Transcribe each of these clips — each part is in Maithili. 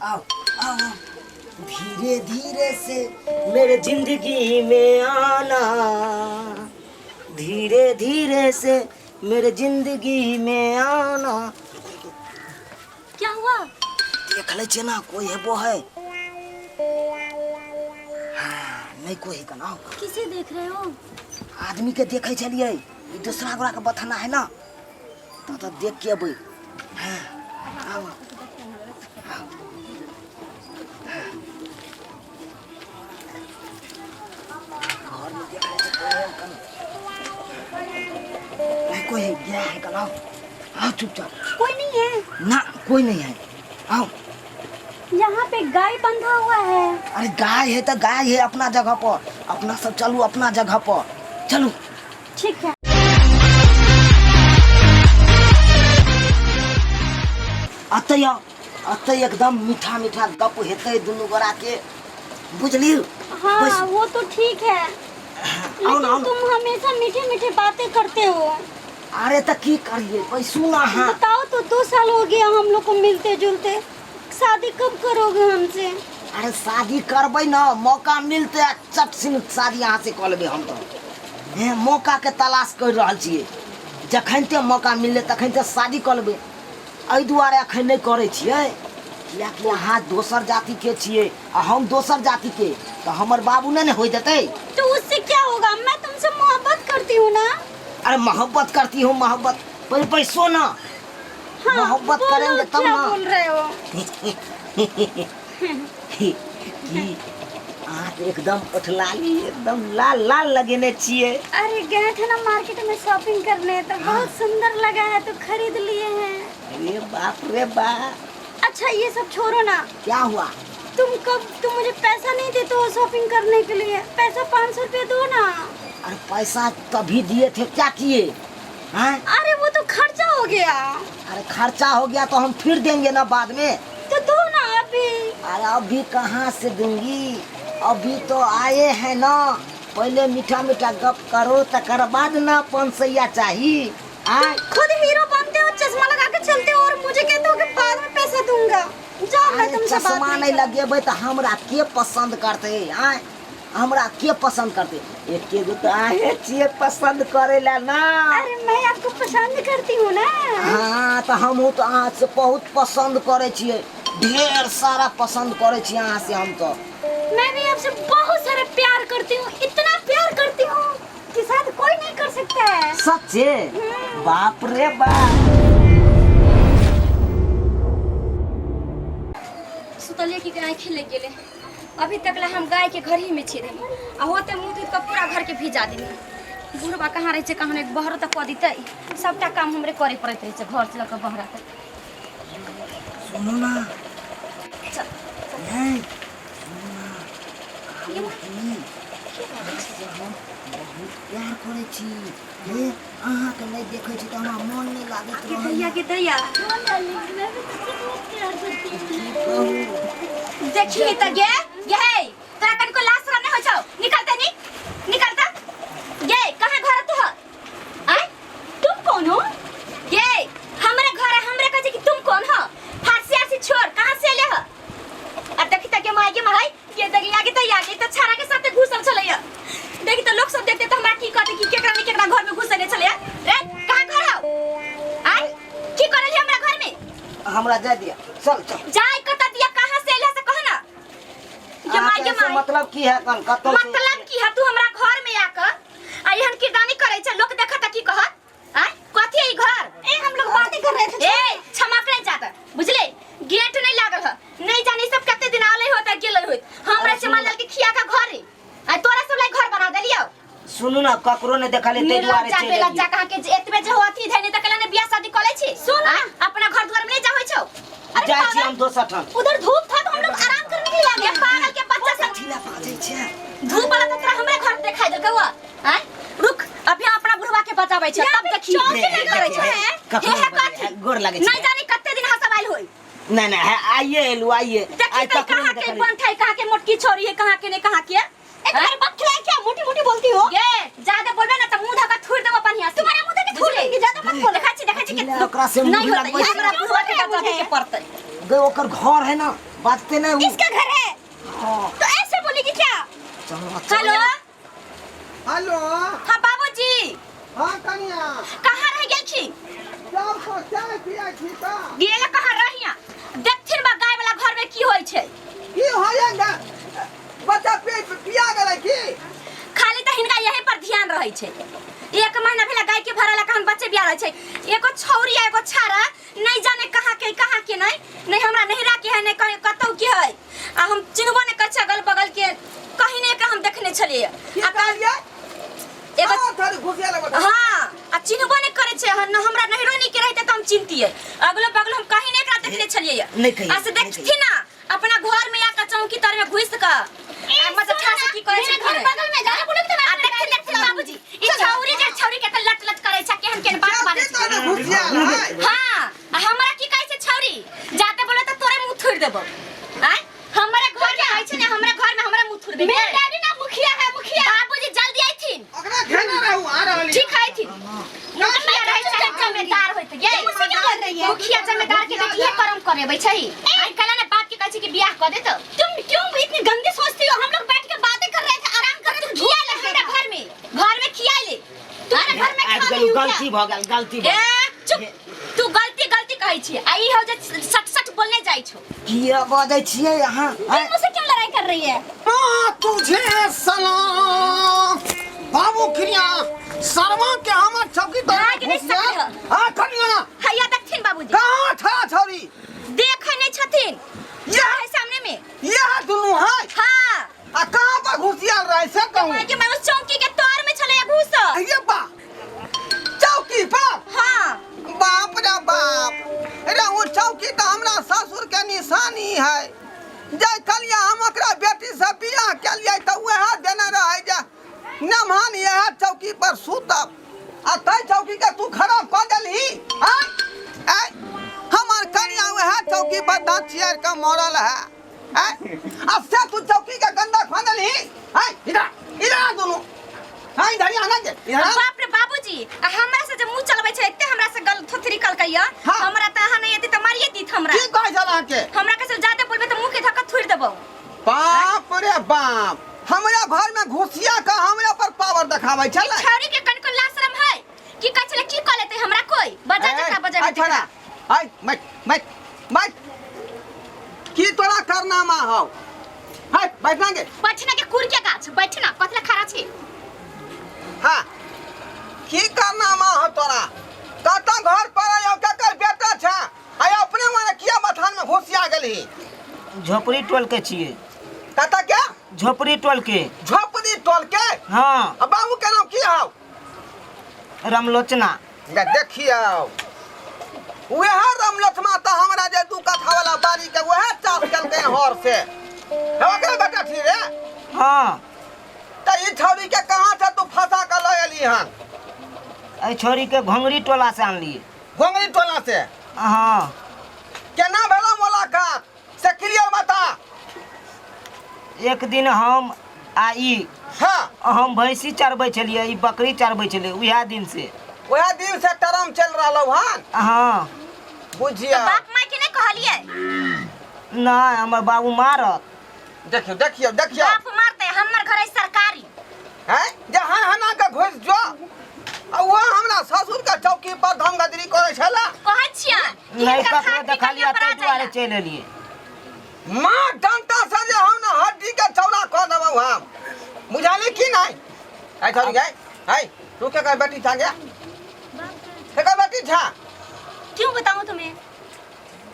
आओ आओ आओ। धीरे धीरे से मेरे जिंदगी में आना, धीरे धीरे से मेरे जिंदगी में आना। क्या हुआ? देख ले छे ना, कोई है वो है। हाँ, नहीं कोई है कना। किसे देख रहे हो? आदमी के देखे छलिए, ई दूसरा गोरा के बथाना है ना, तो तो देख के अबै। हाँ, आओ, आओ। घर में देख ले छे, कोई है कन। नहीं कोई है, गया है कन। आओ आओ चुपचाप। कोई नहीं है। ना, कोई नहीं है, आओ। यहाँ पे गाय बंधा हुआ है। अरे गाय है तो गाय है अपना जगह पर, अपना सब चलू अपना जगह पर चलू। ठीक है। अतः आओ, अतः एकदम मीठा मीठा गप हेतै दुनू गोरा के, बुझली? हाँ, बस। वो तो ठीक है, आओ ना, आओ लेकिन ना। तुम हमेशा मीठे मीठे बातें करते हो। अरे तो की करिए, पैसू ना। हाँ बताओ तो, 2 साल हो गया हम लोग को मिलते जुलते, शादी कब करोगे हमसे? अरे शादी करबै ना, मौका मिलते आ चट सिन शादी यहाँ से कऽ लेबै हम। तो हे मौका के तलाश कर रहल छियै, जखन ते मौका मिलले तखन ते शादी कऽ लेबै। एहि दुआरे अखन नहि करै छियै कियाकि अहाँ दोसर जातिके छियै आ हम दोसर जातिके, तऽ हमर बाबू नहि ने होइ देतै। तो उससे क्या होगा, मैं तुमसे मोहब्बत करती हूँ ना। अरे मोहब्बत करती हूँ मोहब्बत, पर पैसो ना। हाँ, मोहब्बत बोलो, करेंगे तब क्या ना। बोल रहे हो? की अहाँ तऽ एकदम उठलाली एकदम लाल लाल लगेने छियै। अरे गए थे ना मार्केट में शॉपिंग करने, तो बहुत सुंदर लगा है तो खरीद लिए हैं। अरे बाप रे बाप। अच्छा ये सब छोड़ो ना। क्या हुआ? तुम कब, तुम मुझे पैसा नहीं देते हो शॉपिंग करने के लिए, पैसा 500 रुपये दो ना। अरे पैसा तभी दिए थे, क्या किए हैं? अरे वो तो खर्चा हो गया। अरे खर्चा हो गया तो हम फिर देंगे ना बाद में। तो दो ना अभी। अरे अभी कहाँ से दूंगी, अभी तो आए हैं ना, पहले मीठा मीठा गप करो तकर बाद ना 500 चाहिए। आए खुद हीरो बनते हो, चश्मा लगा के चलते हो और मुझे कहते हो कि बाद में पैसा दूंगा। जाओ मैं अरे तुमसे बात चश्मा नहीं नहीं लगेबै तऽ हमरा के पसंद करतै? आय हमरा के पसंद करतै? एके गो तऽ अहें छियै पसंद करै लए ना। अरे मैं आपको पसंद करती हूँ ना। हाँ तऽ हमहूँ तऽ अहाँ से बहुत पसंद करै छियै, ढेर सारा पसंद करै छियै अहाँ से हम तो। मैं भी आपसे बहुत सारा प्यार करती हूँ, इतना प्यार करती हूँ कि शायद कोई नहीं कर सकता है। सच्चे? बाप रे बाप। सुतलिए कि आँखि लग गेलै, अभी तक ला हम गाय के घर ही में छी रही आ होते मुँह धोइ कऽ पूरा घर के भिजा देनी। बुढ़बा कहाँ रहै छै कहाँ नहि, बहरो तऽ कऽ दितै। सबटा काम हमरे करे पड़ैत रहै छै घर से लऽ कऽ बहरा तक। सुनू ना। चल। नहीं, सुनू ना, कहलहुँ की, अहाँसँ हम बहुत प्यार करै छी। हे अहाँके नहि देखै छी तऽ हमरा मन नहि लागैत के रहैए। दैया के दैया। हाँ डार्लिंग, मैं भी तुमसे बहुत प्यार करती हूँ। की कहू। देखी तऽ गे गे, तोरा कनिको लाज शरम नहि होइ छौ? निकलते नी निकलता गे, कहाँ घर तोहर? आय तुम कौन हो? गे हमरे घर है, हमरे कहै छै कि तुम कौन हो? फारसी आरसी छोड़, कहाँ से एले हो? आ देखी तऽ गे माय गे माय, ये देखी आगे तऽ आगे तऽ छाड़ा के साथे घुसल छलैया। देखी तऽ लोक सब देखते तऽ हमरा की कहते कि केकरा ने केकरा घर में घुसले छलैया। रे कहाँ घर हौ? आय की करलियै हमरा घर में? हमरा जाय दिया, चल चल। जाय कतऽ दिया, कहाँ से एले से कह ना। ये माय अहाँके गे से माय। मतलब की है कन कतौ से? मतलब की है, तू हमरा घर में आकर आ एहन किरदानी करै छै, लोक देखत तऽ की कहत? आय कथी है ई घर? ए हम लोग बातें कर रहे थे। ए क्षमा करे जात, बुझले? गेट नहीं लागल है, नहीं जानी सब कते दिन आले होता गेल होत। हमरा अरे से माल के खिया का घर है, आ तोरा सब लाई घर बना देलियो। सुनू ना, ककरो नहि देखलियै ताहि दुआरे निर्लज्जा चलि बेलज्जा एलियै। कहाँ के जे एतबे जे हो अथी धैने त कला ने बियाह शादी कऽ लै छी। सुन ना। आँय, अपना घर द्वार में नहीं जा होइ छौ। अरे जाइ छी पागल, हम दोसर ठाम। उधर धूप था तो हम लोग आराम करने के लिए आ ये गए। पागल के बच्चा सब कथी लए बाजै छै? धूप वाला तो तोरा हमरे घर देखाई देलकौ हँ। आँय, रुक अभी हम अपना बुढ़वा के बचाबै छै यहाँ तब पे देखी चौकी हे, लगल करै छै। छै। कखनो हे, हे, बजै कथी? है, गोर लागै छै। नहीं जानी कते दिन हंसब आयल होई। नहि नहि, हे, आइए एलू आइए। देखी आइ तऽ ककरो कहाँ नहि के देखलियै। बंठ है, कहाँ के मोटकी छोरी है, कहाँ के नहीं कहाँ के। ए तुम्हारे बाप खिलाए क्या मोटी मोटी बोलती हो? ये ज्यादा बोलबे ना त मुंह धका थूर देबो बढ़िया से। तुम्हारा मुंह धके थूर देंगे, ज्यादा मत बोलो। देखै छी, देखै छी कथी के लए ओकरा से मुँह नहीं होतै, लगबै छै? हमरा बुढ़वा के बचाबै के पड़तै। गे ओकर घर है ना, बाजते नहीं उ। इसका घर है हाँ तो ऐसे बोलेगी क्या चलो हेलो हेलो हाँ बाबूजी हाँ कनिया कहाँ रह गेलखिन जाओ तो चाय पिया छी का गेल कहाँ रहिया देखथिन बा गाय वाला घर में की होइ छै की होय गे बच्चा पे पिया गेलै की खाली तऽ हिनका यही पर ध्यान रहै छै एक महीना भेला गाय के भरला कहाँ बच्चे बिया रहै छै एगो छौरी आ एगो छाड़ा नहीं जाने कहाँ के नहीं नहीं हमरा नहिरा के है नहीं कहीं कतौ के है आ हम चिन्हबो नहीं करै छै अगल बगल के कहीं नहीं एकरा हम देखने छलियै की आ कल कहलियै एगो हाँ थोड़ी घुसिया लगो हाँ आ चिन्हबो नहीं करै छै हम हमरा नहिरो नहीं के रहते तऽ हम चिन्हतियै अगलो बगल हम कहीं नहीं एकरा देखने छलियै नहीं कहियै, आ से नहीं देखथिन ना अपना घर में आके चौकी तर में घुस के आ मतलब ठा से की करै मेरे छै घर बगल में जा बोले तो आ देखथिन देखथिन बाबूजी ई छौरी जे छौरी के त लट लट करै छै केहन केहन बात बाजै की छै तोरे घुसिया है हाँ आ हमरा की कहै छै छौरी जाते बोले त तोरे मुंह थुर देबो आय हमरे घर में कहै छै ने हमरे घर में हमरा मुंह थुर देबे मेरे डैडी ना मुखिया है मुखिया बाबूजी जल्दी आइथिन ओकरा खेने रहू आ रहली ठीक आइथिन मुखिया रहै छै जमेदार होइत गे मुझसे क्यों लड़ रही है? मुखिया जमेदार के बेटी है करम करेबै छै आइ काल्हि ने बाप के कहै छै कि बियाह कऽ दे तो तुम क्यों इतनी गंदी सोचती हो हम लोग बैठ के बातें कर रहे थे आराम कर रहे थे खिया ले हमरा घर में घर में खिया ले तुम्हारे घर में आबि खा गेलहुँ रही हूँ क्या गलती भऽ गेल गलती भऽ ए गेल चुप तू गलती गलती कहै छी आ ई हो जे सट सट बोलने जाइ छौ किया बजै छियै अहाँ तुम मुझसे क्यों लड़ाई कर रही है हाँ तुझे सलाम बाबू क्रिया शर्मा के हमर चौकी तो भाग नहीं सकले हो। हाँ कनिया हैया देखथिन बाबूजी कहाँ था छौरी देखै नहि छथिन यह है सामने में यह दुनू है हाँ आ कहाँ पर घुसियाल रहे से कहूँ के मैं उस चौकी के तोर में छलै घुसल ये बा चौकी पर हाँ बाप रे बाप रे ओ चौकी तऽ हमरा ससुर के निशानी है जे कलिया हम ओकरा बेटी से बियाह केलियै तऽ वएह देने रहै जे नमहन इएह चौकी पर सुतब आ तै चौकी के तू खराब कऽ देलही आँय आँय हमर कनिया वएह चौकी पर दाँत चियार के मरल है आँय आ से तू चौकी के गंदा खा देलही आँय इधर इधर आ दुनू हाँ इधर आना के इधर आ। बाप रे बाबूजी आ हमरा से जे मुंह चलबै छै एते हमरा से गल थोथरी कलकैया हाँ। हमरा त अहाँ नहीं एती त मारिए दीत हमरा की कहै छल अहाँके हमरा के से ज्यादा बोलबे त मुंह के धक्का थुरि देबौ बाप रे बाप हमरा घर में घुसिया के हमरा पर पावर देखाबै छलै छौरी के कनको लाशरम है की कहै छलै की कह लेते हमरा कोई बजा जकरा बजा ए, छोड़ा आइ बैठ बैठ बैठ की तोरा करनामा हौ है बैठ ना गे बैठना के कुर के गाछ बैठना कथला खड़ा छी हाँ की करनामा हौ तोरा कतऽ घर पर आयो केकर बेटा छ आय अपने मने किया बथान में घुसिया गेलही झोपड़ी टोल के छियै कतऽ के झोपड़ी टोल के झोपड़ी टोल के हाँ आ बाबू के नाम की हौ रामलोचना गे देखियौ वएह रामलक्ष्मण तऽ हमरा जे दू कट्ठा वाला बाड़ी के वएह चास केलकै हर से हे ओकरे बेटा छी रे हाँ तऽ ई छौड़ी के कहाँ से तू फंसा के लऽ एली हन एहि छोरी के घोंगरी टोला से आनलियै घोंगरी टोला से हाँ केना भेला मुलाकात से क्लियर बता एक दिन हम आ ई हाँ हम भैंसी चरबै छलियै ई बकरी चरबै छलियै उएह दिन से वएह दिन से टरम चलि रहलौ हन हाँ बुझिया बाप माय के नहीं कहलिए नहि हमर बाबू मारत देखियो देखियो देखियो बाप मारते हमर घर है सरकारी हैं जे हन हना के घुस जो आ वो हमरा ससुर के चौकी पर धमगदरी करै छला कहै छियै कि नहि हिनकर ककरो खाद पी देखलियै कनिया पर ताहि आ दुआरे जाइला। चलि एलियै माँ डंटा से जे हम ने हड्डी के चौड़ा कऽ देबौ हम बुझाली की नहीं आई छोड़ी गई आई तू के कर बेटी छा गया के कर बेटी छा क्यों बताऊं तुम्हें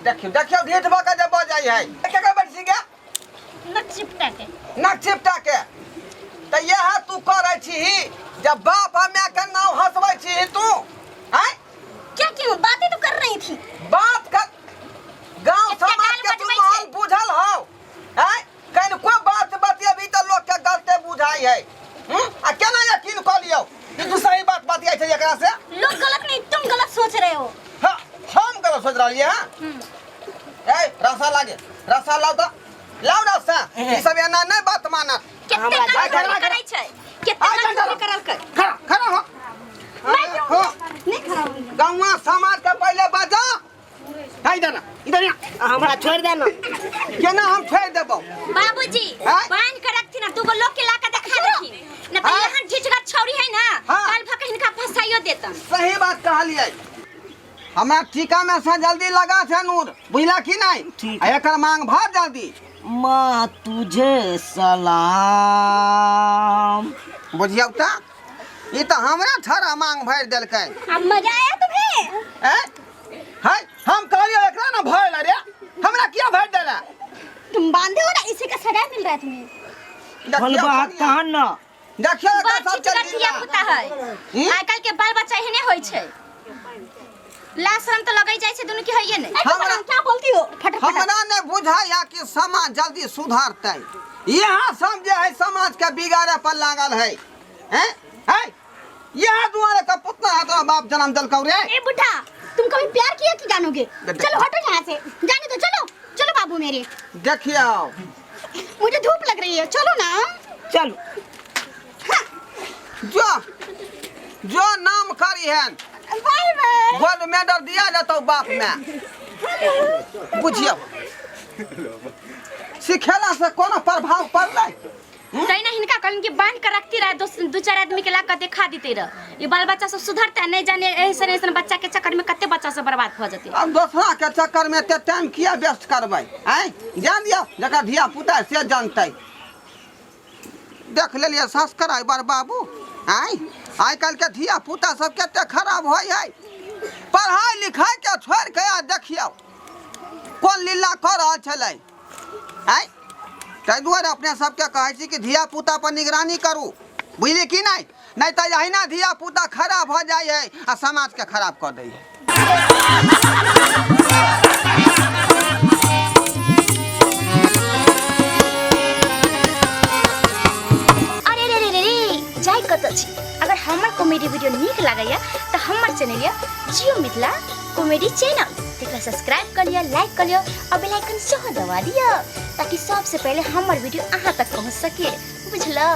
देखियो देखियो ढीठ भऽ के जे बजै है के कर बेटी छी गया न चिपटा के नक चिपटा के तऽ इएह तू करै छीही जब बाप आ माय के नाम हंसबै छीही तू आँय क्या क्यों बातें तो कर रही थी बात कर गांव एते समाज गाल के तू बजबै माहौल छै। बुझल हौ आँय कनिको बात बतियेबही तऽ लोक के गलते बुझाइ है हूँ? आ केना यकीन कऽ लियौ कि तू सही बात बतियाइ छै एकरा से लोग गलत नहीं तुम गलत सोच रहे हो हाँ हम गलत सोच रहलियै हँ ए रसा लागे रसा लाउ तऽ लाउ रसा ई सब एना नहि बात मानत केते हमरा गलत खड़ा, करै छै केते आइ गलत खड़ा। करल कर खड़ा खड़ा हो हो नहीं खड़ा होंगे गाँवा समाज के पहले बजा है इधर आ, इधर आ। हमरा छोड़ दे ना। केना हम छोड़ि देबौ? बाबूजी आँय? बांध के रखथिन ना, दूगो लोग के लाके देखा देथिन ना तो हाँ? यहाँ ढिचगर छौरी है ना, हाँ। काल भक हिनका फंसाइयो देतन। सही बात कहलियै। हमरा टीका में से जल्दी लगा छै नूर, बुझला कि नहीं? ठीक। आ एकर मांग भर जल्दी। माँ तुझे सलाम। बुझियौ तऽ ई तऽ हमरा छड़ा मांग भरि देलकै। अब मजा आया तुम्हें? हैं? है हम कहलियै एकरा ना भरल रे, हमरा किया भरि देला? तुम बांधे हो ना, इसी का सजा मिल रहा है तुम्हें। देखियौ खोलबा कनिया। तहन ना। देखियौ एकर बड़ सब छिचगर चल धिया पुता है। हम्म? आइ काल्हि के बाल बच्चा एहने होइ छै। लाज शरम तऽ लगै जाइ छै दुनू के होइए नहि। क्या बोलती हो? फटाफट। हमरा नहीं बुझाया कि समाज जल्दी सुधरतै। यहाँ सब जे है समाज के बिगाड़े पर लागल है। हैं? है? यहाँ दुआरे का पुतना है तोरा बाप जन्म देलकौ रे। ए बुढ़ा, तुम कभी प्यार किया कि जानोगे? देख। चलो हटो यहाँ से, जाने दो, चलो चलो बाबू मेरे। देखियो मुझे धूप लग रही है, चलो ना। चलो। जो जो नाम करी हन बाय बाय। गोल्ड मेडल दिया जतौ बाप में। बुझियो सिखेला से कोनो प्रभाव पड़लै? तैना हिनका कहलनि कि बांध के रखती रहे, दो चार आदमी के ला के देखा देते रह। ये बाल बच्चा सब सुधरता नहीं, जाने ऐसन ऐसन बच्चा के चक्कर में कते बच्चा सब बर्बाद हो जते। अब दोसरा के चक्कर में एते टाइम किया वेस्ट करबै? आँय जान दियौ, जकर धिया पुता से जानतै। देख लेलियै सब्सक्राइबर बाबू, आँय आइ काल्हि के धिया पुता सब कते खराब होइ है। पढ़ाई लिखाई के छोड़ि के आ देखियौ कोन लीला कऽ रहल छलै। आँय ताहि दुआरे अपने सबके कहै छी कि धिया पुता पर निगरानी करू, बुझलियै कि नहि? नहि तऽ अहिना धिया पुता खराब भऽ जाइ है आ समाज के खराब कऽ दै है। अरे रे रे रे रे, जाय कतऽ छी? अगर हमर कॉमेडी वीडियो नीक लागैया तऽ हमर चैनल या जियो मिथिला कॉमेडी चैनल तेकरा सब्सक्राइब कऽ लिअ, लाइक कऽ लिअ और बेल आइकन सेहो दबा दिअ ताकि सबसे पहिले हमर वीडियो अहाँ तक पहुँच सके, बुझलौ?